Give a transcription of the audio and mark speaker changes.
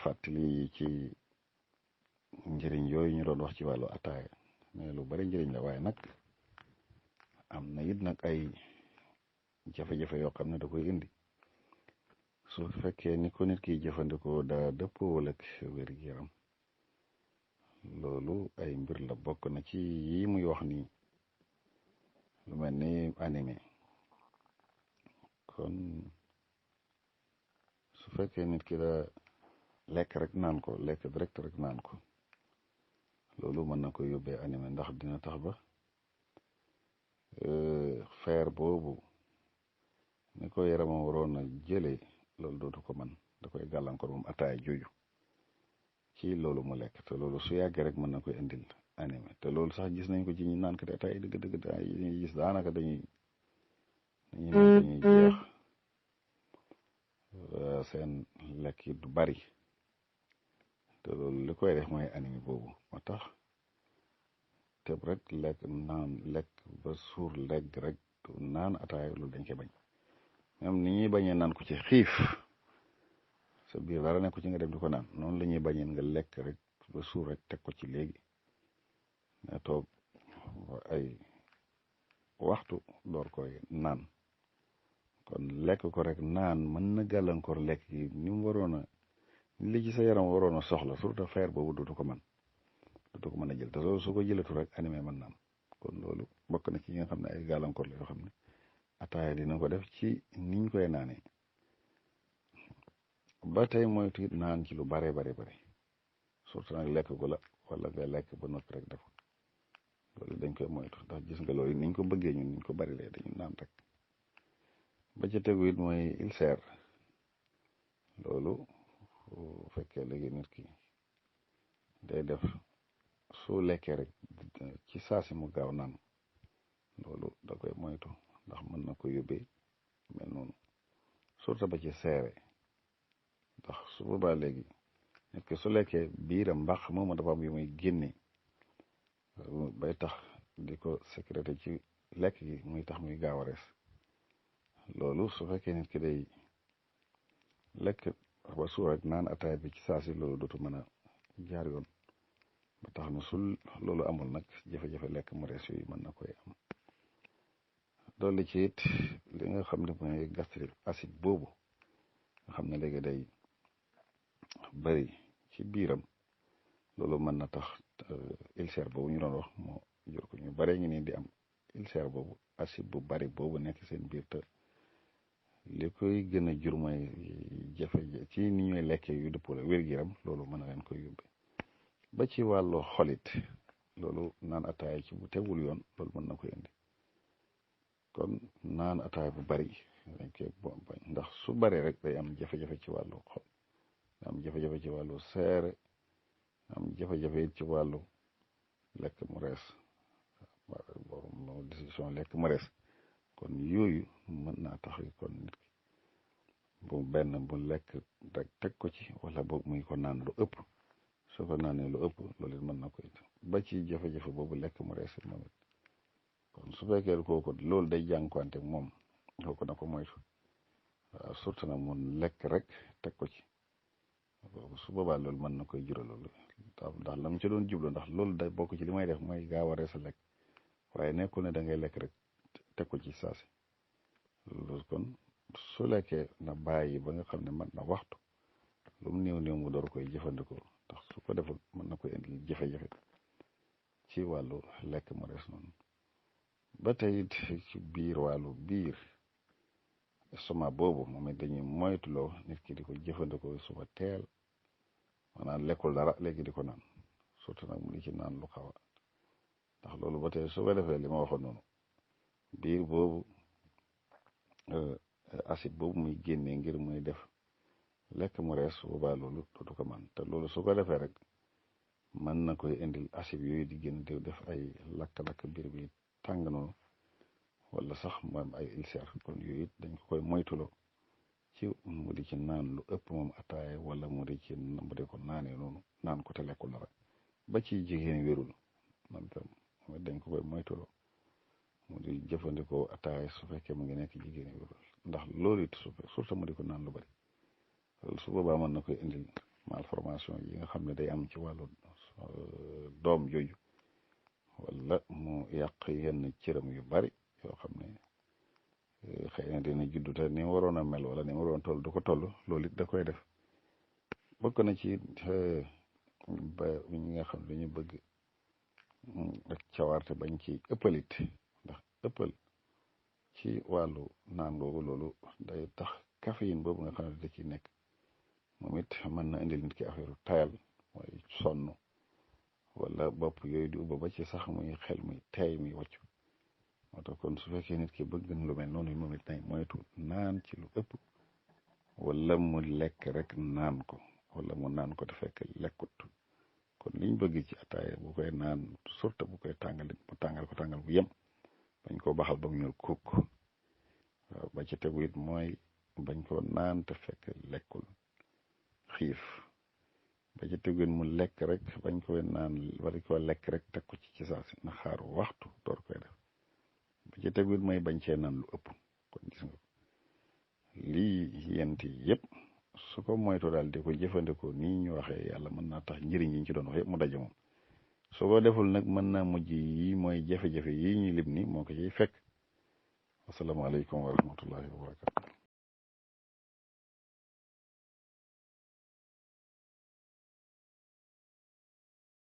Speaker 1: fàttali ci njëriñ yooyu ñu doon wax ci wàllu ataaya mais lu bari njëriñ la waaye nag am na it nag ay jafe-jafe yoo xam ne da koy indi su fekkee ni ko nit ki jëfandikoo daa dëppoo ak wér-gu-yaram loolu ay mbir la bokk na ci yi muy wax nii lu mel ni animé kon su fekkee nit ki daa lekk rek naan ko lekk direct rek naan ko loolu mën na ko yóbbee animé ndax dina tax ba fer boobu ni ko yaramam waroon a jëlee loolu dootu ko man da koy gàllankoor moom ataaya jooju ci loolu mu lekk te loolu su yàggee rek mën na koy indil animé te loolu sax gis nañ ko ci ñi naan ko te ataaya dëgg-dëgg dañuy gis daanaka dañuy jeex seen lekk yi du bari te loolu li koy def mooy animé boobu moo tax tëb rek lekk naan lekk ba suur lekk rek naan ataaya loolu dañ koy bañ même ni ñuy bañee naan ko ci xiif sa biir dara nekk ci nga dem di ko naan noonu la ñuy bañee nga lekk rek ba suur rek teg ko ci léegi nga toog ay waxtu door koy naan kon lekk ko rek naan mën na gàllankoor lekk gi ni mu waroon a li ci sa yaram waroon a soxla surtout fer boobu dootu ko mën a jël te loolu su ko jëlatu rek animé mën naam kon loolu bokk na ci yi nga xam ne ay gàllankoor la yoo xam ne ataaya dina ko def ci niñ koy naanee ba tey moytu it naan ci lu bare surtout nag lekk gu la wala nga lekk ba noppi rek def loolu dañ koy moytu ndax gis nga loolu niñ ko bëggee ñun niñ ko bari lee dañu naan rek ba ca tegu it mooy ulcère loolu bu fekkee léegi nit ki day def su lekkee rek ci saasi mu gaaw naan loolu da koy moytu ndax mën na ko yóbbee mel noonu surtout ba ci seere ndax su boobaa léegi nit ki su lekkee biiram mbax moom dafa am yu muy génne bay tax di ko sécréter ci lekk gi muy tax muy gaaw a rees loolu su fekkee nit ki day lekk ba suur rek naan ataaya bi ci saasi loolu dootu mën a jaar yoon ba tax na su loolu amul nag jafe-jafe lekk mu rees yooyu mën na koy am dolli ci it li nga xam ne mooy gastrique acide boobu nga xam ne léegi day bari ci biiram loolu mën na tax ulcère boobu ñu doon wax moo jur ko ñu bare ngi nii di am ulcère boobu acide bu bari boobu nekk seen biir te li koy gën a jur mooy jafe ci ni ñuy lekkee yu dëppoo la wér-gu-yaram loolu mën na leen koy yóbbee ba ci wàllu xolit loolu naan ataaya ci bu tegul yoon loolu mën na koy indi kon naan ataaya bu bari dañ koy bañ ndax su baree rek day am jafe-jafe ci wàllu xol am jafe-jafe ci wàllu seere am jafe-jafe it ci wàllu lekk mu rees boobu décision lekk mu rees kon yooyu mën naa tax kon nit ki bu benn bu lekk rek teg ko ci wala boog muy ko naan lu ëpp su ko naanee lu ëpp loolu it mën na koy ba ci jafe-jafe boobu lekk mu rees moom it kon su fekkee kooku loolu day jànkuwante moom kooku na ko moytu waaw surtout nag mu lekk rek teg ko ci su boobaa loolu mën na koy jural loolu ndax la mu ci doon jublu ndax loolu day bokk ci li may def mooy gaaw a rees a lekk waaye nekkul ne da ngay lekk rek teg ko ci saasi loolu kon su lekkee na bàyyi ba nga xam ne mën na waxtu lu mu néew mu door koy jëfandikoo ndax su ko deful mën na koy indil jafe-jafe ci wàllu lekk mu rees noonu ba tey it ci biir wàllu biir estomac boobu moom it dañuy moytuloo nit ki di ko jëfandikoo suba teel maanaam lekkul dara léegi di ko naan surtout nag mu di ci naan lu xaw a ndax loolu ba tey su ko defee li ma waxoon noonu biir boobu acide boobu muy génnee ngir muy def lekk mu rees su boobaa loolu dootu ko man te loolu su ko defee rek mën na koy indil acide yooyu di génn di def ay lakk-lakk biir bi tàng noonu wala sax mu am ay ulcère kon yooyu it dañ ko koy moytuloo ci mu di ci naan lu ëpp moom ataaya wala mu di ko naanee noonu naan ko te lekkul dara ba ci jigéen wérul man tam dañ ko koy moytuloo mu di jëfandikoo ataaya su fekkee mu ngi nekk jigéen wérul ndax loolu it surtout mu di ko naan lu bari loolu su boobaa mën na koy indil malformation yi nga xam ne day am ci wàllu doom jooju wala mu yàq yenn cëram yu bari yoo xam ne xëy na dina juddu te ni mu waroon a mel wala ni mu waroon toll du ko toll loolu it da koy def bokk na ci ba ñi nga xam ne dañu bëgg ak cawarte bañ ci ëppalit ndax ëppal ci wàllu naan googu loolu day tax caféine boobu nga xam ne da ciy nekk moom it mën na indil nit ki affaire tayal mooy sonn wala bopp yooyu di ubba ba ci sax muy xel muy teey muy wàccu moo tax kon su fekkee nit ki bëgg na lu mel noonu moom it nay moytu naan ci lu ëpp wala mu lekk rek naan ko wala mu naan ko te fekk lekkut kon liñ bëgg ci ataaya bu koy naan surtout bu koy tàngal mu tàngal ko tàngal bu yem bañ koo baxal ba mu ñor kukk waaw ba ci tegu it mooy bañ koo naan te fekk lekkul xiif ba ci tegu it mu lekk rek bañ koy naan wala koo lekk rek teg ko ci saa si na xaaru waxtu door koy def ba ci tegu it mooy bañ cee naan lu ëpp kon gis nga lii yent yi yëpp su ko moytu daal di ko jëfandikoo nii ñu waxee yàlla mën naa tax njëriñ yi ñu ci doon wax yëpp mu daje moom su ko deful nag mën naa mujj yi mooy jafe-jafe yi ñu lim ni moo ko ciy fekk asalaamaaleykum wa rahmatullahi wa barakatu